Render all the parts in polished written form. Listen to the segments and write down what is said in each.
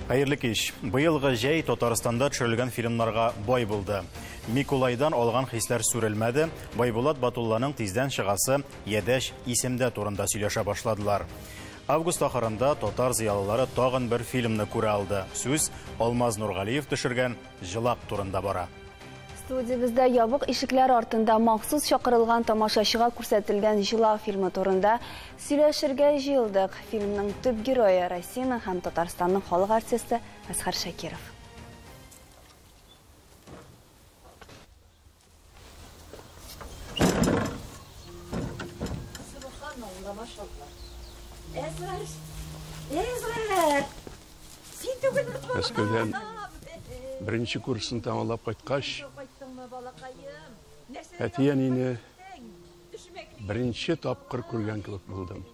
Хәерле кич. Быелгы җәй Татарстанда төшерелгән фильмнарга бай булды. Микулайдан алган хисләр сүрелмәде. Байбулат Батулланың тиздән чыгасы Ядәч исемдә турында сөйләшә башладылар. Август ахырында татар зыялылары тагын бер фильмны күрә алды. Сүз Алмаз Нургалиев төшергән Җылак турында бара. Студиябездә ябык ишекләр артында махсус чакырылган тамашачыга күрсәтелгән Җылак фильмы турында сөйләшергә җыелдык. Фильмның төп герое Россиянең һәм Татарстанның халык артисты Әсхәр Шакиров. Мәскәүдән беренче курсын тәмамлап кайткач, әти-әнине беренче тапкыр күргән кебек булдым.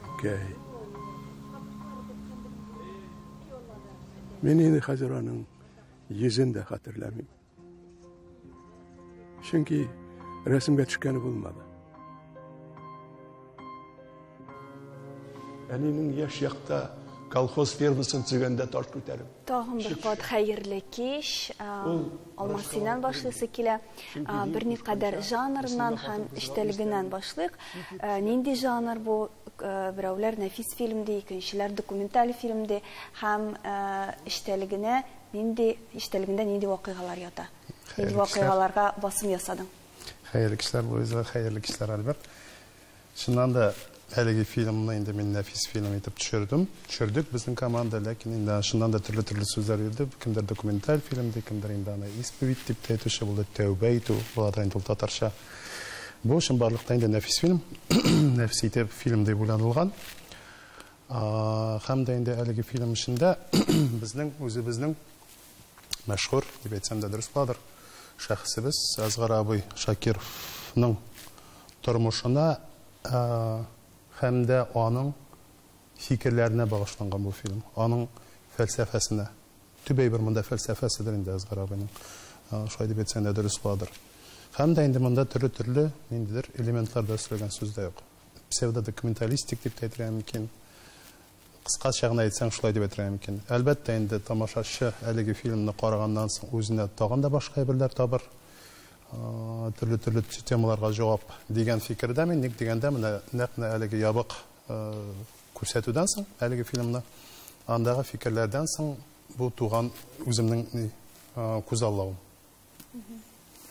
Әнкәй. Мин инде хәзер аның йөзен дә хәтерләмим. Чөнки рәсемгә төшкәне булмады. Әнинең яшь якта колхоз фермасын төзегәндә таш күтәреп. Тагын бер кат хәерле кич. Алмаз, синнән башлыйсы килә. Берникадәр жанрыннан һәм эчтәлегеннән башлыйк. Нинди жанр бу? Берәүләр нәфис фильм ди, икенчеләр документаль фильм ди. Һәм эчтәлегенә нинди, эчтәлегендә нинди вакыйгалар ята? Нинди вакыйгаларга басым ясадың? Хәерле кичләр, Луиза, хәерле кичләр, Альберт. Чыннан да, әлеге фильмны инде мин нәфис фильм итеп төшердем. Төшердек безнең команда, ләкин инде чыннан да төрле-төрле сүзләр йөрде. Кемдер документаль фильм ди, кемдер инде аны исповедь дип тә әйтүче булды, тәүбә итү буладыр инде ул татарча. Бу чынбарлыкта инде нәфис фильм, нәфис итеп фильм дип уйланылган. Һәм дә инде әлеге фильм эчендә безнең үзебезнең мәшһүр, дип әйтсәм дә дөрес буладыр, шәхесебез Әсгар абый Шакировның тормышына һәм дә аның фикерләренә багышланган бу фильм, аның фәлсәфәсенә. Төп әйбер монда фәлсәфәседер инде Әсгар абыйның. Шулай дип әйтсәң дә дөрес буладыр. Һәм дә инде монда төрле-төрле ниндидер элементлар да өстәлгән, сүз дә юк. Псевдодокументалистик дип тә әйтергә мөмкин. Кыскача гына әйтсәң, шулай дип әйтергә мөмкин. Әлбәттә инде тамашачы әлеге фильмны караганнан соң үзенә тагын да башка әйберләр табыр. Төрле-төрле темаларга җавап дигән фикердә мин, ник дигәндә, менә нәкъ менә әлеге ябык күрсәтүдән соң, әлеге фильмны, андагы фикерләрдән соң бу туган үземнең күзаллавым.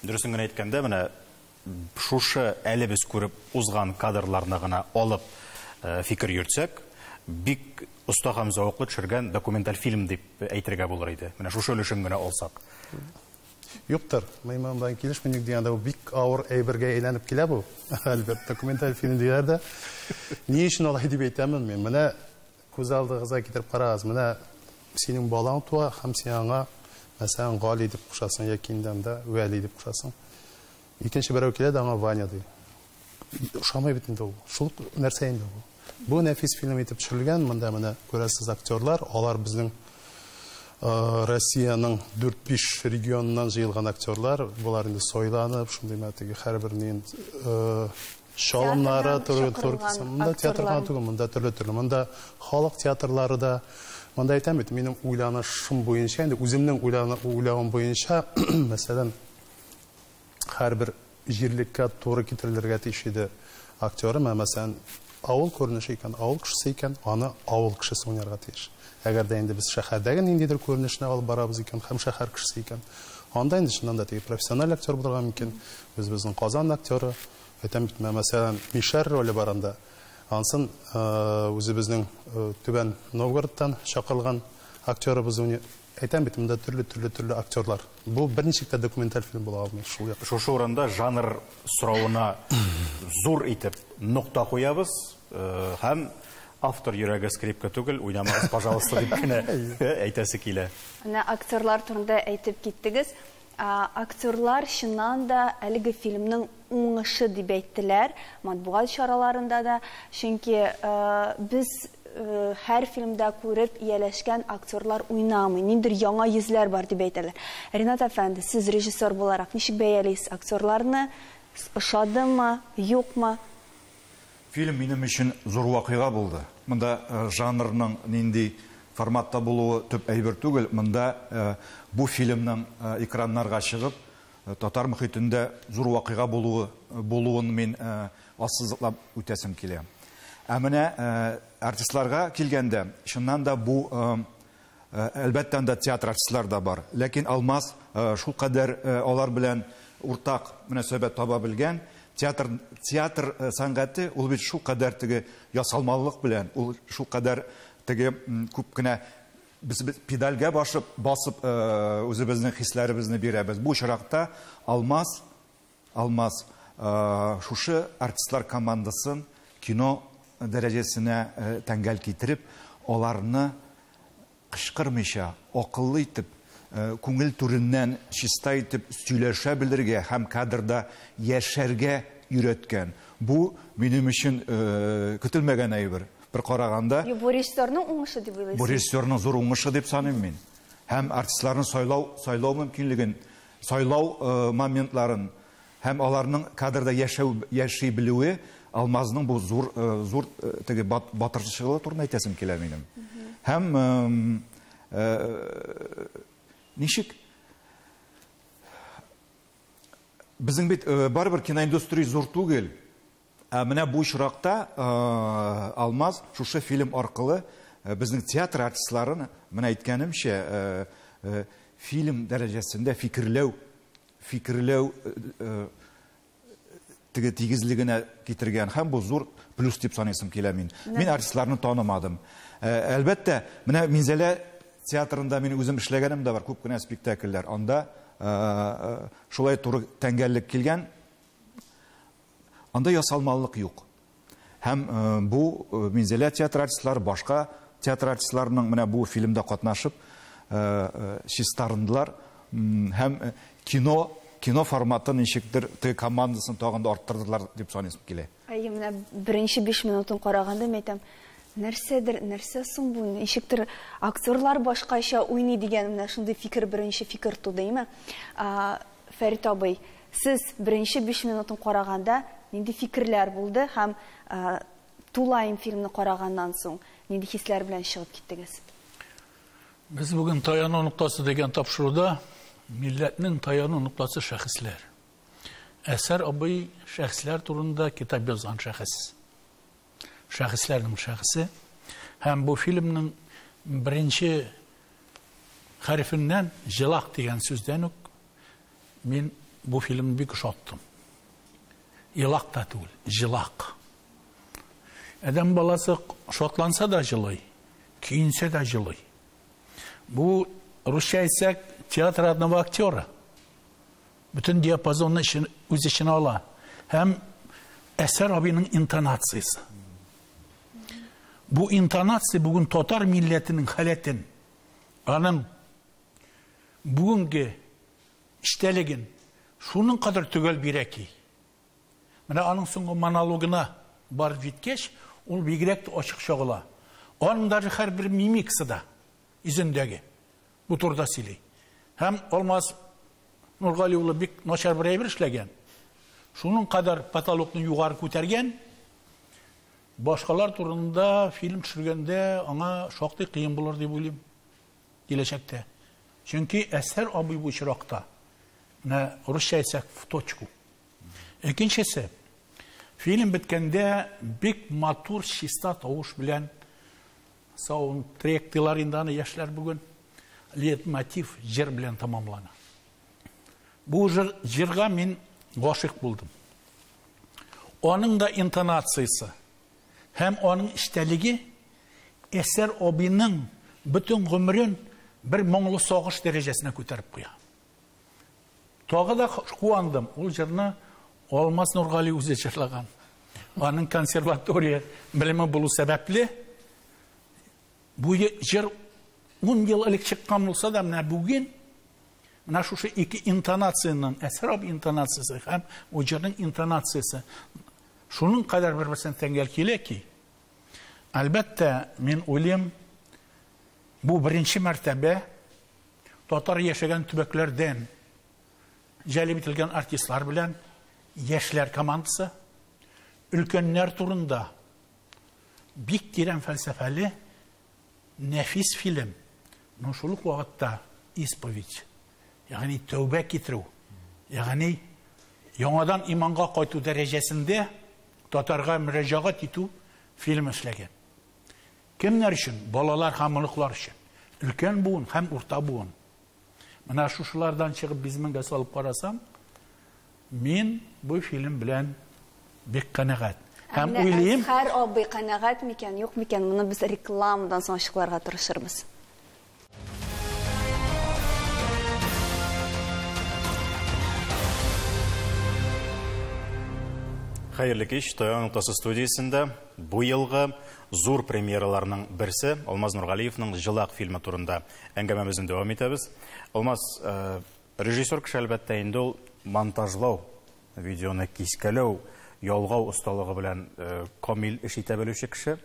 Дөресен генә әйткәндә, менә шушы әле без күреп узган кадрларны гына алып фикер йөртсәк, бик оста һәм зәвыклы төшергән документаль фильм дип әйтергә булыр иде. Менә шушы өлешен генә алсак. Юктыр, мин мондан килешмим, ник дигәндә, бу бик авыр әйбергә әйләнеп килә бу. Әлбәттә, документаль фильм диләр дә. Ни өчен алай дип әйтәмен мин? Менә күз алдыгызга китереп карагыз. Менә синең балаң туа һәм син аңа, мәсәлән, Гали дип кушасың яки инде анда Вәли дип кушасың. Икенче берәү килә дә аңа Ваня ди. Ошамый бит инде ул. Шул ук нәрсә инде бу. Бу нәфис фильм итеп төшерелгән. Монда менә күрәсез актерлар, алар безнең Россиянең дүрт-биш регионыннан җыелган актерлар. Болар инде сайланып, шундый менә теге һәрбер чалымнары Театрдан туры чакырылган Монда театр гына актерлар. түгел, монда төрле-төрле. Монда халык театрлары да. Монда әйтәм бит, минем уйланышым буенча, инде үземнең уйлавым буенча, мәсәлән, һәрбер җирлеккә туры китерелергә тиеш иде актеры. Менә, мәсәлән, авыл күренеше икән, авыл кешесе икән, аны авыл кешесе уйнарга тиеш. Әгәр дә инде без шәһәрдәге ниндидер күренешне алып барабыз икән, һәм шәһәр кешесе икән, анда инде чыннан да теге профессиональ актер булырга мөмкин. Без безнең Казан актеры, әйтәм бит, менә, мәсәлән, Мишәр роле бар анда. Ансын үзебезнең Түбән Новгородтан чакырылган актерыбыз уйный. Әйтәм бит, монда төрле-төрле-төрле актерлар. Бу берничек тә документаль фильм була алмый шул як. Шушы урында жанр соравына зур итеп нокта куябыз, һәм автор йөрәге скрипка түгел, уйнамагыз, пожалуйста, дип кенә әйтәсе килә. Менә актерлар турында әйтеп киттегез. Актерлар чыннан да әлеге фильмның уңышы дип әйттеләр матбугат чараларында да, чөнки без һәр фильмда күреп ияләшкән актерлар уйнамый, ниндидер яңа йөзләр бар дип әйтәләр. Ринат әфәнде, сез режиссер буларак ничек бәялисез актерларны? Ошадымы, юкмы? Фильм минем өчен зур вакыйга булды. Монда жанрның нинди форматта булуы төп әйбер түгел. Монда бу фильмның экраннарга чыгып, татар мөхитендә зур вакыйга булуын мин ассызыклап үтәсем килә. Ә менә артистларга килгәндә, чыннан да бу әлбәттә анда театр артистлар да бар. Ләкин Алмаз шул кадәр алар белән уртак мөнәсәбәт таба белгән. Театр сәнгате ул бит шул кадәр теге ясалмалык белән, ул шул кадәр теге күп кенә без педальгә басып үзебезнең хисләребезне бирәбез. Бу очракта Алмаз шушы артистлар командасын кино дәрәҗәсенә тәңгәл китереп, аларны кычкырмыйча, акыллы итеп, күңел түреннән чиста итеп сөйләшә белергә һәм кадрда яшәргә өйрәткән. Бу минем өчен көтелмәгән әйбер. Бер караганда, бу режиссерның уңышы дип уйлыйсыз? Бу режиссерның зур уңышы дип саныйм мин. Һәм артистларны сайлау мөмкинлеген, сайлау моментларын һәм аларның кадрда яши белүе Алмазның бу зур теге батырчылыгы турында әйтәсем килә минем. Һәм ничек безнең бит барыбер киноиндустрия зур түгел. Ә менә бу очракта Алмаз шушы фильм аркылы безнең театр артистларын, менә әйткәнемчә, фильм дәрәҗәсендә фикерләү теге тигезлегенә китергән һәм бу зур плюс дип саныйсым килә мин. Мин артистларны танымадым. Әлбәттә, менә Минзәлә театрында мин үзем эшләгәнем дә бар, күп кенә спектакльләр. Анда шулай туры тәңгәллек килгән. Анда ясалмалык юк. Һәм бу Минзәлә театр артистлары, башка театр артистларының менә бу фильмда катнашып чистарындылар һәм кино форматын ничектер теге командасын тагын да арттырдылар дип саныйсым килә. Әйе, менә беренче 5 минутын караганда мин әйтәм, нәрсәдер, нәрсә соң бу? Ничектер актерлар башкача уйный дигән менә шундый фикер, беренче фикер туды, әйме? Фәрит абый, сез беренче 5 минутын караганда нинди фикерләр булды һәм тулаем фильмны караганнан соң нинди хисләр белән чыгып киттегез? Без бүген таяну ноктасы дигән тапшыруда милләтнең таяну ноктасы шәхесләр. Әсәр абый шәхесләр турында китап язган шәхес. Шәхесләрнең шәхесе. Һәм бу фильмның беренче хәрефеннән җылак дигән сүздән үк мин бу фильмны бик ошаттым. Елак та түгел, җылак. Адәм баласы шатланса да җылый, көенсә дә җылый. Бу русча әйтсәк, театр одного актера. Бөтен диапазонны үз эченә ала. Һәм Әсәр абыйның интонациясе. Бу интонация бүген татар милләтенең халәтен, аның бүгенге эчтәлеген шуның кадәр төгәл бирә ки. Менә аның соңгы монологына барып җиткәч, ул бигрәк тә ачык чагыла. Аның даже һәрбер мимикасы да йөзендәге бу турыда сөйли. Һәм Алмаз Нургали улы бик начар бер әйбер эшләгән. Шуның кадәр потолокны югары күтәргән. Башкалар турында фильм төшергәндә аңа шактый кыен булыр дип уйлыйм киләчәктә. Чөнки Әсәр абый бу очракта, менә русча әйтсәк, в точку. Икенчесе, фильм беткәндә бик матур, чиста тавыш белән саундтрек диләр инде аны яшьләр бүген, лейтмотив җыр белән тәмамлана. Бу җырга мин гашыйк булдым. Аның да интонациясе һәм аның эчтәлеге Әсәр абыйның бөтен гомерен бер моңлы сагыш дәрәҗәсенә күтәреп куя. Тагы да куандым, ул җырны Алмаз Нургали үзе җырлаган. Аның консерватория белеме булу сәбәпле бу җыр 10 ел элек чыккан булса да, менә бүген менә шушы ике интонацияның, Әсәр абый интонациясе һәм бу җырның интонациясе шуның кадәр бер-берсен тәңгәл килә ки, әлбәттә, мин уйлыйм, бу беренче мәртәбә татар яшәгән төбәкләрдән җәлеп ителгән артистлар белән яшьләр командасы өлкәннәр турында бик тирән фәлсәфәле нәфис фильм. Но шул ук вакытта исповедь, ягъни тәүбә китерү, ягъни яңадан иманга кайту дәрәҗәсендә татарга мөрәҗәгать итү фильм эшләгән. Кемнәр өчен? Балалар һәм оныклар өчен. Өлкән буын һәм урта буын. Менә шушылардан чыгып 5000гә салып карасам, мин бу фильм белән бик канәгать. Һәм уйлыйм, Әзһәр абый канәгать микән, юк микән, моны без рекламадан соң ачыкларга тырышырбыз. Хәерле кич, Таян ноктасы студиясендә бу елгы зур премьераларның берсе Алмаз Нургалиевның Җылак фильмы турында әңгәмәбезне дәвам итәбез. Алмаз, режиссер кеше әлбәттә инде ул монтажлау, видеоны кискәләү, ялгау осталыгы белән камил эш итә белүче кеше.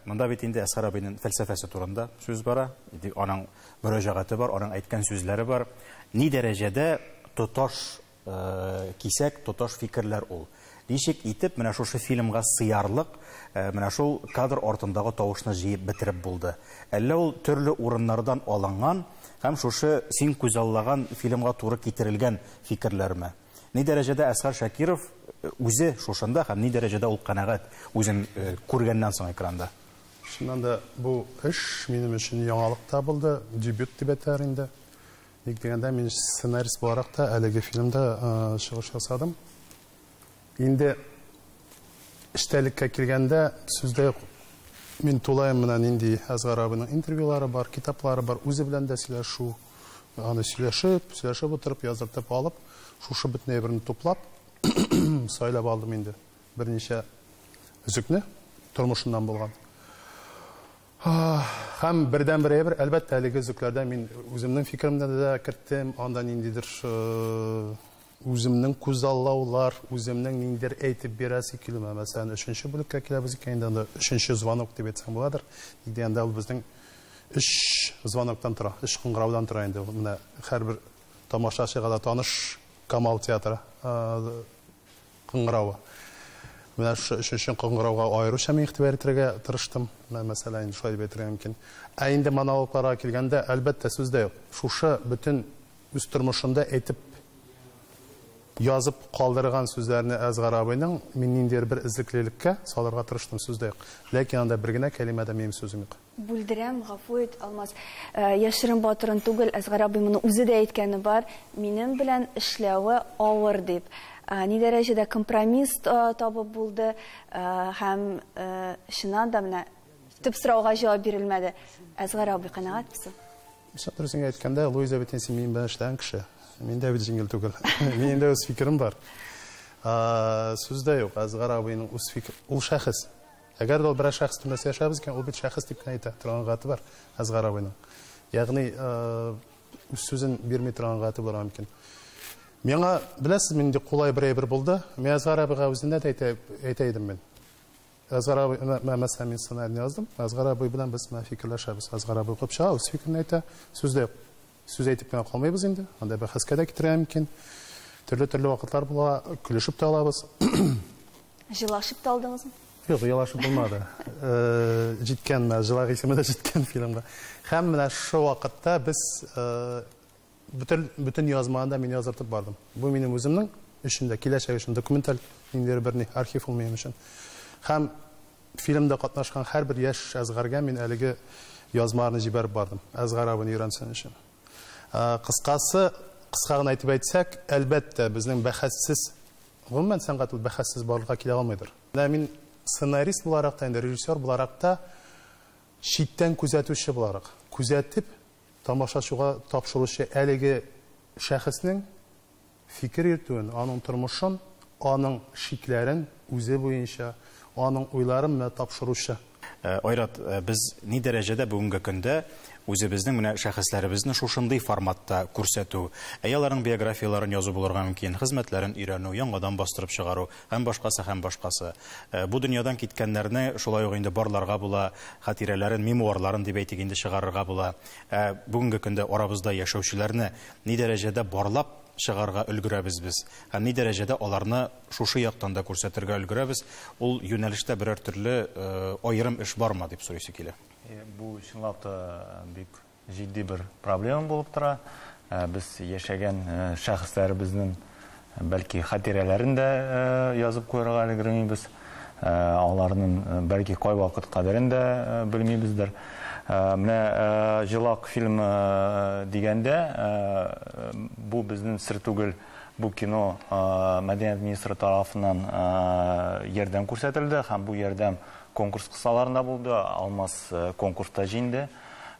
Монда бит инде Әсгар абыйның фәлсәфәсе турында сүз бара. Аның мөрәҗәгате бар, аның әйткән сүзләре бар. Ни дәрәҗәдә тоташ кисәк, тоташ фикерләр ул. Ничек итеп менә шушы фильмга сыярлык, менә шул кадр артындагы тавышны җыеп бетереп булды. Әллә ул төрле урыннардан алынган һәм шушы син күзаллаган фильмга туры китерелгән фикерләрме? Ни дәрәҗәдә Әсгар Шакиров үзе шушында һәм ни дәрәҗәдә ул канәгать үзен күргәннән соң экранда? Чыннан да бу эш минем өчен яңалык та булды, дебют дип әйтәр инде. Ник дигәндә, мин сценарист буларак та әлеге фильмда чыгыш ясадым. Инде эчтәлеккә килгәндә, сүздә юк, мин тулаем менә нинди Әсгар абыйның интервьюлары бар, китаплары бар, үзе белән дә сөйләшү, аны сөйләшеп, сөйләшеп утырып, яздыртып алып, шушы бөтен әйберне туплап, сайлап алдым инде берничә өзекне тормышыннан булган. Һәм бердән-бер әйбер, әлбәттә, әлеге өзекләрдә мин үземнең фикеремне дә керттем, анда ниндидер үземнең күзаллаулар, үземнең ниндидер әйтеп бирәсе килү. Мәсәлән, өченче бүлеккә киләбез икән, инде анда өченче звонок дип әйтсәң буладыр. Ник дигәндә, ул безнең 3 звоноктан тора, 3 кыңгыраудан тора инде. Менә һәрбер тамашачыга да таныш Камал театры кыңгыравы. Менә шушы өченче кыңгырауга аеруча мин игътибар итәргә тырыштым. Менә мәсәлән, инде шулай дип әйтергә мөмкин. Ә инде монологларга килгәндә, әлбәттә, сүз дә юк. Шушы бөтен үз тормышында әйтеп язып калдырган сүзләрне Әсгар абыйның мин ниндидер бер эзлеклелеккә салырга тырыштым, сүз дә юк. Ләкин анда бер генә кәлимә дә минем сүзем юк. Бүлдерәм, гафу ит, Алмаз. Яшерен батырын түгел, Әсгар абый моны үзе дә әйткәне бар. Минем белән эшләве авыр дип. Ни дәрәҗәдә компромисс табып булды һәм чыннан да менә төп сорауга җавап бирелмәде. Әсгар абый канәгатьме соң? Дөресен әйткәндә, Луиза бит инде минем белән эшләгән кеше. Мин дә бит җиңел түгел. Минем дә үз фикерем бар. Сүз дә юк, Әсгар абыйның үз фикер, ул шәхес. Әгәр дә ул берәр шәхес турында сөйләшәбез икән, ул бит шәхес дип кенә әйтә торган гате бар Әсгар абыйның. Ягъни, үз сүзен бирми торган гате булырга мөмкин. Миңа, беләсез, нинди кулай бер әйбер булды. Мин Әсгар абыйга үзенә дә әйтә идем мин. Әсгар абый, мәсәлән, мин сценарийны яздым. Әсгар абый белән без менә фикерләшәбез. Әсгар абый укып чыга, үз фикерен әйтә. Сүз дә юк. Сүз әйтеп кенә калмыйбыз инде. Анда бәхәскә дә китерергә мөмкин. Төрле-төрле вакытлар була, көлешеп тә алабыз. Җылашып та алдыгызмы? Юк, елашып булмады. Җиткән, менә җылак исеме дә җиткән фильмга. Һәм менә шул вакытта без бөтен язманы да мин яздыртып бардым. Бу минем үземнең өчен дә, киләчәк өчен документаль ниндидер бер ни архив ул минем өчен. Һәм фильмда катнашкан һәрбер яшь Әсгаргә мин әлеге язмаларны җибәреп бардым. Әсгар абыны өйрәнсен өчен. Кыскасы, кыска гына әйтеп әйтсәк, әлбәттә, безнең бәхәссез, гомумән сәнгать ул бәхәссез барлыкка килә алмыйдыр. Менә мин сценарист буларак та, инде режиссер буларак та, читтән күзәтүче буларак, күзәтеп, тамашачыга тапшыручы әлеге шәхеснең фикер йөртүен, аның тормышын, аның шикләрен үзе буенча, аның уйларын менә тапшыручы. Айрат, без ни дәрәҗәдә бүгенге көндә үзебезнең менә шәхесләребезне шушындый форматта күрсәтү, әй аларның биографияларын язу булырга мөмкин, хезмәтләрен өйрәнү, яңадан бастырып чыгару һәм башкасы һәм башкасы. Бу дөньядан киткәннәрне шулай ук инде барларга була, хатирәләрен, мемуарларын дип әйтик инде чыгарырга була. Бүгенге көндә арабызда яшәүчеләрне ни дәрәҗәдә барлап чыгарга өлгерәбез без? Һәм ни дәрәҗәдә аларны шушы яктан да күрсәтергә өлгерәбез? Ул юнәлештә берәр төрле аерым эш бармы дип сорыйсы килә. Бу чынлап та бик җитди бер проблема булып тора. Без яшәгән шәхесләребезнең бәлки хатирәләрен дә язып куярга өлгермибез. Аларның бәлки кайвакыт кадерен дә белмибездер. Менә Җылак фильмы дигәндә, бу безнең сер түгел, бу кино мәдәният министры тарафыннан ярдәм күрсәтелде һәм бу ярдәм конкурс кысаларында булды. Алмаз конкурста җиңде.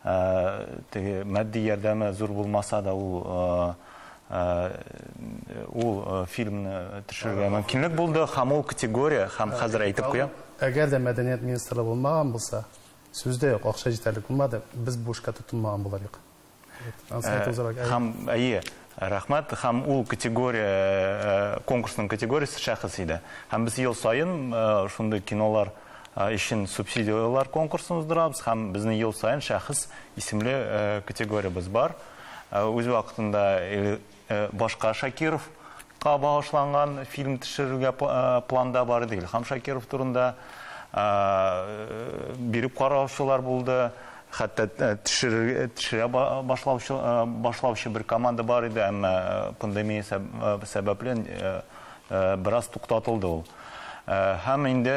Теге матди ярдәме зур булмаса да, ул фильмны төшерергә мөмкинлек булды һәм ул категория, һәм хәзер әйтеп куям. Әгәр дә мәдәният министры булмаган булса, сүз дә юк, акча җитәрлек булмады, без бу эшкә тотынмаган булыр идек. Һәм әйе, рәхмәт, һәм ул категория, конкурсның категориясе шәхес иде. Һәм без ел саен шундый кинолар өчен субсидияләр конкурсын уздырабыз, һәм безнең ел саен шәхес исемле категориябез бар. Үз вакытында башка Шакировка багышланган фильм төшерергә планда бар иде. Илһам Шакиров турында биреп караучылар булды. Хәтта төшерә башлаучы бер команда бар иде, әмма пандемия сәбәпле бераз туктатылды ул. Һәм инде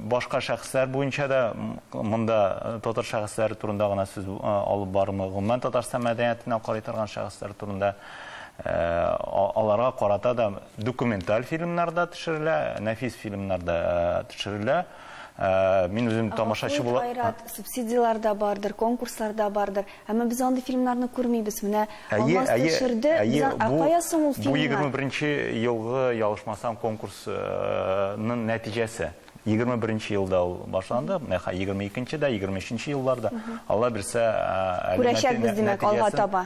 башка шәхесләр буенча да, монда татар шәхесләре турында гына сүз алып бармый, гомумән Татарстан мәдәниятенә карый торган шәхесләр турында, аларга карата да документаль фильмнар да төшерелә, нәфис фильмнар да төшерелә. Мин үзем тамашачы була. Айрат, субсидиялар да бардыр, конкурслар да бардыр. Әмма без андый фильмнарны күрмибез. Менә Алмаз төшерде, ә кая соң ул фильмнар? Бу 21 елгы, ялгышмасам, конкурсның нәтиҗәсе. 21 елда ул башланды, 22-дә, 23 елларда. Алла бирсә, күрәчәкбез, димәк, алга таба.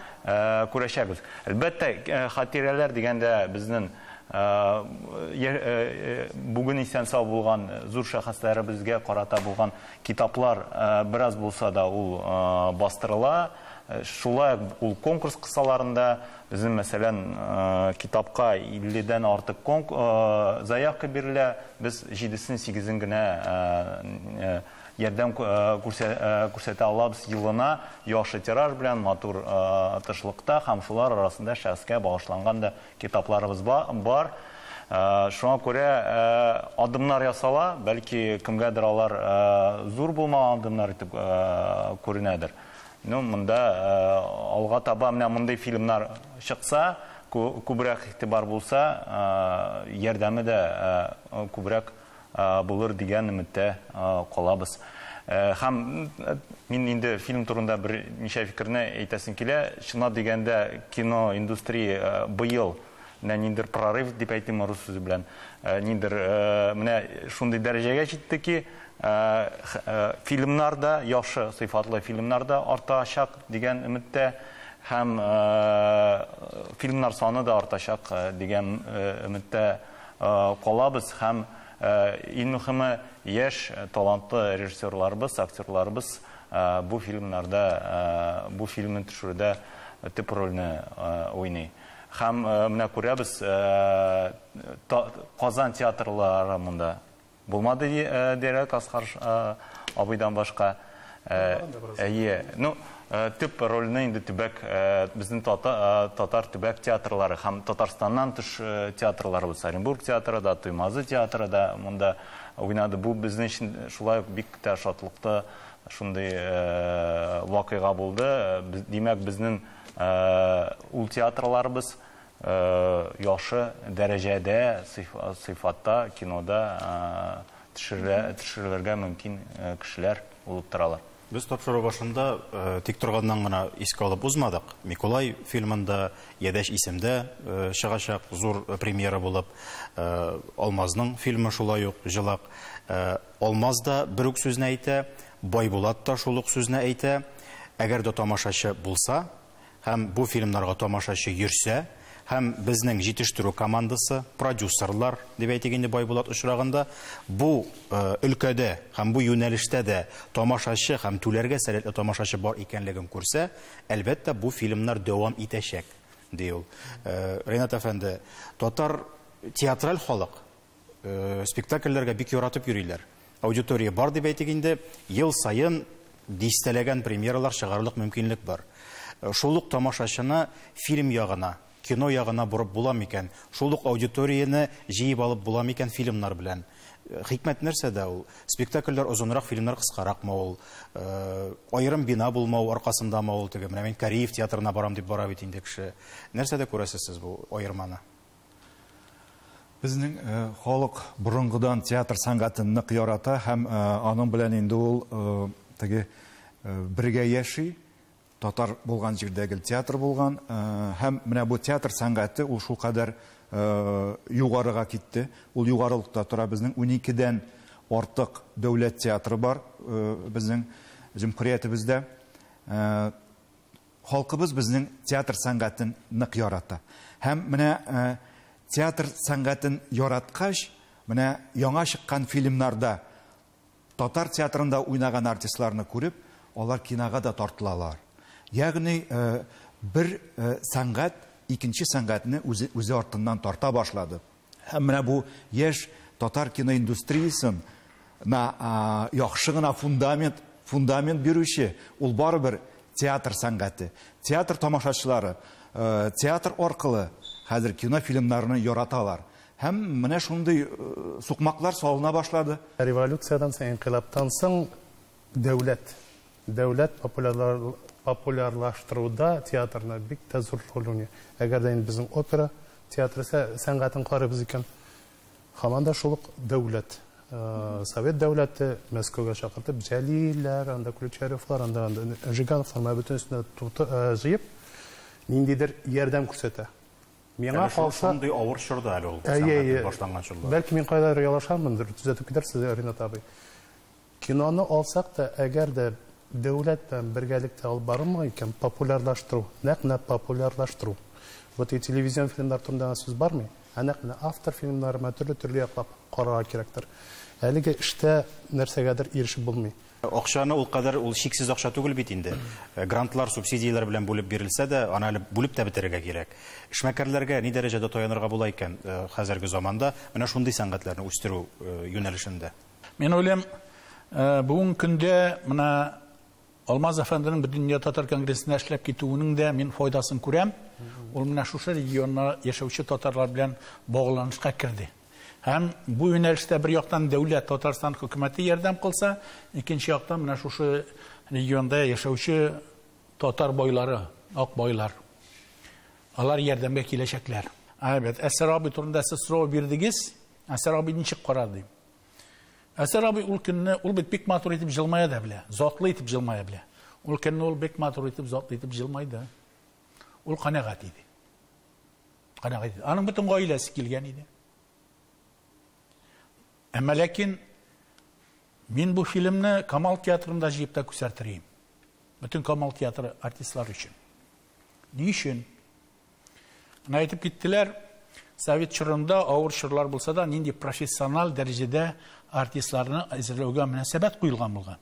Күрәчәкбез. Әлбәттә, хатирәләр дигәндә безнең бүген исән-сау булган зур шәхесләребезгә карата булган китаплар бераз булса да ул бастырыла. Шулай ул конкурс кысаларында безнең, мәсәлән, китапка 50-дән артык заявка бирелә, без 7-сен, 8-сен генә ярдәм күрсәтә алабыз елына яхшы тираж белән, матур тышлыкта, һәм шулар арасында шәхескә багышланган да китапларыбыз бар. Шуңа күрә адымнар ясала, бәлки кемгәдер алар зур булмаган адымнар итеп күренәдер. Ну, монда алга таба менә мондый фильмнар чыкса, күбрәк игътибар булса, ярдәме дә күбрәк булыр дигән өметтә калабыз. Һәм мин инде фильм турында бер ничә фикерне әйтәсем килә. Чынлап дигәндә, кино индустрия быел менә ниндер прорыв дип әйтим рус сүзе белән, ниндер менә шундый дәрәҗәгә җитте ки, фильмнар да, яхшы сыйфатлы фильмнар да артачак дигән өметтә, һәм фильмнар саны да артачак дигән өметтә калабыз. Һәм иң мөһиме, яшь талантлы режиссерларыбыз, актерларыбыз бу фильмнарда, бу фильмны төшерүдә төп рольне уйный. Һәм менә күрәбез, Казан театрлары монда булмады диярлек, Асқар абыйдан башка. Әйе, ну, төп рольне инде төбәк, безнең татар төбәк театрлары һәм Татарстаннан тыш театрлары, Оренбург театры да, Туймазы театры да монда уйнады. Бу безнең өчен шулай ук бик тә шатлыклы шундый вакыйга булды. Димәк, безнең ул театрларыбыз яхшы дәрәҗәдә, сыйфатта кинода төшерелергә мөмкин кешеләр булып торалар. Без тапшыру башында тик торганнан гына искә алып узмадык. Микулай фильмында Ядәш исемдә чыгачак зур премьера булып, Алмазның фильмы шулай ук Җылак. Алмаз да бер үк сүзне әйтә, Байбулат та шул ук сүзне әйтә. Әгәр дә тамашачы булса һәм бу фильмнарга тамашачы йөрсә, һәм безнең җитештерү командасы, продюсерлар дип әйтик инде Байбулат очрагында, бу өлкәдә һәм бу юнәлештә дә тамашачы һәм түләргә сәләтле тамашачы бар икәнлеген күрсә, әлбәттә, бу фильмнар дәвам итәчәк. ди ул. Ринат әфәнде, татар театраль халык спектакльләргә бик яратып йөриләр. Аудитория бар дип әйтик инде, ел саен дистәләгән премьералар чыгарырлык мөмкинлек бар. Шул ук тамашачыны фильм ягына, кино ягына борып була микән? Шул ук аудиторияне җыеп алып була микән фильмнар белән? Хикмәт нәрсәдә ул? Спектакльләр озынрак, фильмнар кыскаракмы ул? Аерым бина булмау аркасындамы ул? Теге менә мин Кариев театрына барам дип бара бит инде кеше. Нәрсәдә күрәсез сез бу аерманы? Безнең халык борынгыдан театр сәнгатен нык ярата һәм аның белән инде ул теге бергә яши. Татар булган җирдә гел театр булган, һәм менә бу театр сәнгате ул шулкадәр югарыга китте. Ул югарылыкта тора. Безнең 12-дән артык дәүләт театры бар безнең җөмһүриятебездә. Халкыбыз безнең театр сәнгатен нык ярата. Һәм менә театр сәнгатен яраткач, менә яңа чыккан фильмнарда татар театрында уйнаган артистларны күреп, алар кинога да тартылалар. Ягъни бер сәнгать икенче сәнгатьне үзе артыннан тарта башлады. Һәм менә бу яшь татар киноиндустриясен на яхшы гына фундамент бирүче ул барыбер театр сәнгате. Театр тамашачылары театр аркылы хәзер кино фильмнарны яраталар. Һәм менә шундый сукмаклар салына башлады. Революциядән соң, инкыйлабтан соң дәүләт популярлаштыруда театрны бик тә зур роль уйный. Әгәр дә инде безнең опера театры сәнгатен карыйбыз икән, һаман да шул ук дәүләт, Совет дәүләте Мәскәүгә чакыртып, Җәлилләр, анда Ключаревлар, анда Жигановлар, менә бөтенесен җыеп, ниндидер ярдәм күрсәтә. Миңа калса, шундый авыр чорда әле ул сәнгать башланган чорда. Бәлки мин кайдадыр ялгышамындыр, төзәтеп китәрсез, Ринат абый. Киноны алсак та, әгәр дә дәүләт белән бергәлектә алып барылмый икән, популярлаштыру, нәкъ менә популярлаштыру. Вот и телевизион фильмнар турында сүз бармый, ә нәкъ менә автор фильмнары менә төрле-төрле яклап карарга кирәктер. Әлеге эштә нәрсәгәдер ирешеп булмый. Акчаны ул кадәр, ул чиксез акча түгел бит инде. Грантлар, субсидияләр белән бүлеп бирелсә дә, аны әле бүлеп тә бетерергә кирәк. Эшмәкәрләргә ни дәрәҗәдә таянырга була икән хәзерге заманда менә шундый сәнгатьләрне үстерү юнәлешендә? Мин уйлыйм, бүгенге көндә менә Алмаз әфәнденең Бөтендөнья татар конгрессында эшләп китүенең дә мин файдасын күрәм. Ул менә шушы регионда яшәүче татарлар белән багланышка керде. Һәм бу юнәлештә бер яктан дәүләт Татарстан хөкүмәте ярдәм кылса, икенче яктан менә шушы регионда яшәүче татар байлары, ак байлар, алар ярдәмгә киләчәкләр. Әйбәт, Әсәр абый турында сез сорау бирдегез. Әсәр абый ничек карады? Әсәр абый ул көнне, ул бит бик матур итеп җылмая да белә, затлы итеп җылмая белә. Ул көнне ул бик матур итеп, затлы итеп җылмайды. Ул канәгать иде. Канәгать иде. Аның бөтен гаиләсе килгән иде. Әмма ләкин мин бу фильмны Камал театрында җыеп та күрсәтер идем. Бөтен Камал театры артистлар өчен. Ни өчен? Менә әйтеп киттеләр, Совет чорында авыр чорлар булса да, нинди профессиональ дәрәҗәдә артистларны әзерләүгә мөнәсәбәт куелган булган.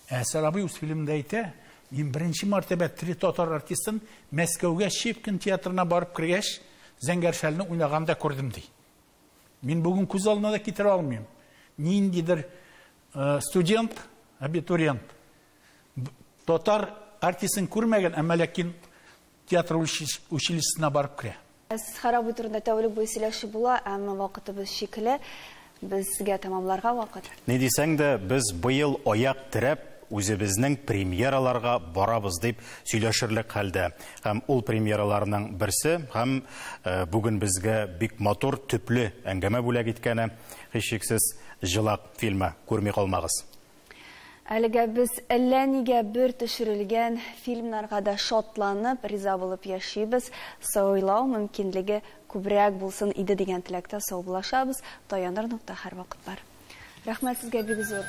Әсәр абый үз фильмында әйтә, мин беренче мәртәбә тере татар артистын Мәскәүгә Щепкин театрына барып кергәч, Зәңгәр шәлне уйнаганда күрдем ди. Мин бүген күз алдына да китерә алмыйм. Ниндидер студент, абитуриент, татар артистын күрмәгән, әмма ләкин театр училищесына барып керә. Әсхар абый турында тәүлек буе сөйләшеп була, әмма вакытыбыз чикле. Безгә тәмамларга вакыт. Ни дисәң дә, без быел аяк терәп үзебезнең премьераларга барабыз дип сөйләшерлек хәлдә. Һәм ул премьераларның берсе, һәм бүген безгә бик матур, төпле әңгәмә бүләк иткәне, һичшиксез, Җылак фильмы. Күрми калмагыз. Әлегә без әллә нигә бер төшерелгән фильмнарга да шатланып, риза булып яшибез. Сайлау мөмкинлеге күбрәк булсын иде дигән теләктә саубуллашабыз. Таяныр нокта һәрвакыт бар. Рәхмәт сезгә бик зур.